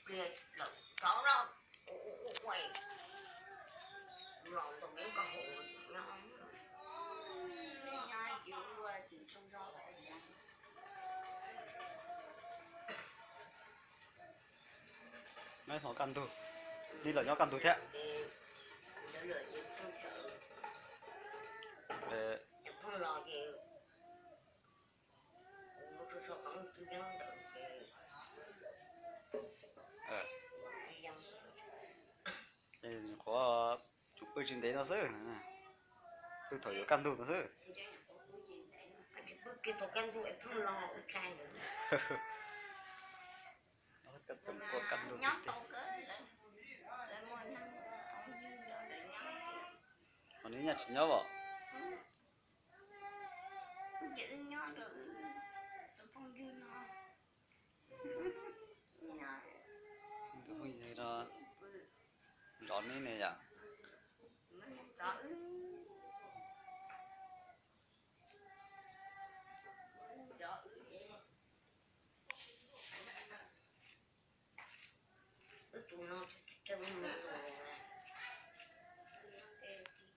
Pliag lawm rov los, ua ua ua, los ntawm neb ko hauv nyob. Neb ho kaj ntug, tij laug nyob kaj ntug thiab. Qhuav tsum pw tsis ntev no xwb, pw thaum yuav kaj ntug no xwb. Kaj ntug tiag tiag. Ho neb nyaj tsis nyob os? Tus phooj ywg no nrov neb ne yom?